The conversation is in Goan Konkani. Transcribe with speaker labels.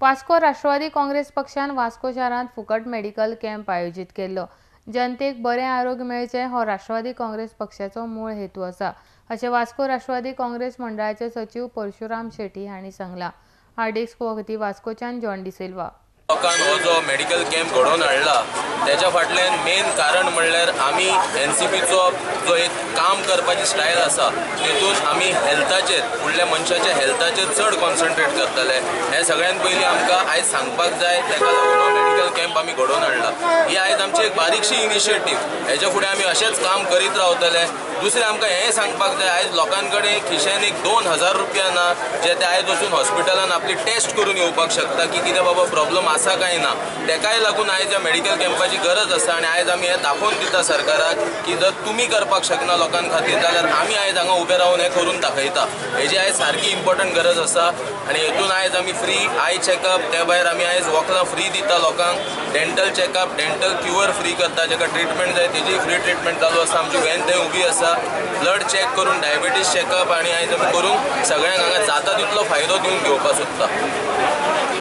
Speaker 1: वास्को राष्ट्रवादी काँग्रेस पक्षान वास्को शारांत फुकट मेडिकल कॅम्प आयोजीत केल्लो. जनतेक बरें आरोग्य मेळचें हो राष्ट्रवादी काँग्रेस पक्षाचो मूळ हेतू आसा, अशें वास्को राष्ट्रवादी काँग्रेस मंडळाचे सचीव परशुराम शेटी हांणी सांगलां. हार्डिक्स वखदी वास्कोच्यान जॉन डिसिल्वा.
Speaker 2: लोकान हो जो मेडिकल कॅम्प घडोवन हाडला त्याच्या फाटल्यान मेन कारण म्हणल्यार आमी एनसीपीचो जो एक काम करपाची स्टायल आसा तेतून आमी हेल्थाचेर, फुडल्या मनशाच्या हेल्थाचेर चड कॉन्सन्ट्रेट करतले. हें सगळ्यान पयलीं आमकां आयज सांगपाक जाय. ताका लागून हो मेडिकल कॅम्प आमी घडोवन हाडला. ही आयज आमची एक बारीकशी इनिशिएटीव. हेच्या फुडें आमी अशेंच काम करीत रावतले. दुसरें आमकां हें सांगपाक जाय, आयज लोकां कडेन खिशान एक 2000 रुपया ना जे ते आयज वचून हॉस्पिटलान आपली टेस्ट करून येवपाक शकता की कितें बाबा प्रॉब्लम आसा काय ना. तेकाय लागून आयज ह्या मेडिकल कॅम्पाची गरज आसा. आनी आयज आमी हें दाखोवन दिता सरकाराक की जर तुमी करपाक शकना लोकां खातीर जाल्यार आमी आयज हांगा उबे रावन हें करून दाखयता. हेजी आयज सारकी इम्पॉर्टंट गरज आसा. आनी हेतून आयज आमी फ्री I checkup, त्या भायर आमी आयज वखदां फ्री दिता लोकांक, dental checkup, dental cure free करता. जेका ट्रिटमेंट जाय तेजी फ्री ट्रिटमेंट चालू आसा. आमची व्हॅन थंय उबी आसा. ब्लड चॅक करून, डायबिटीज चॅकअप आनी आयज आमी करून सगळ्यांक हांगा जाता तितलो फायदो दिवन घेवपाक सोदता.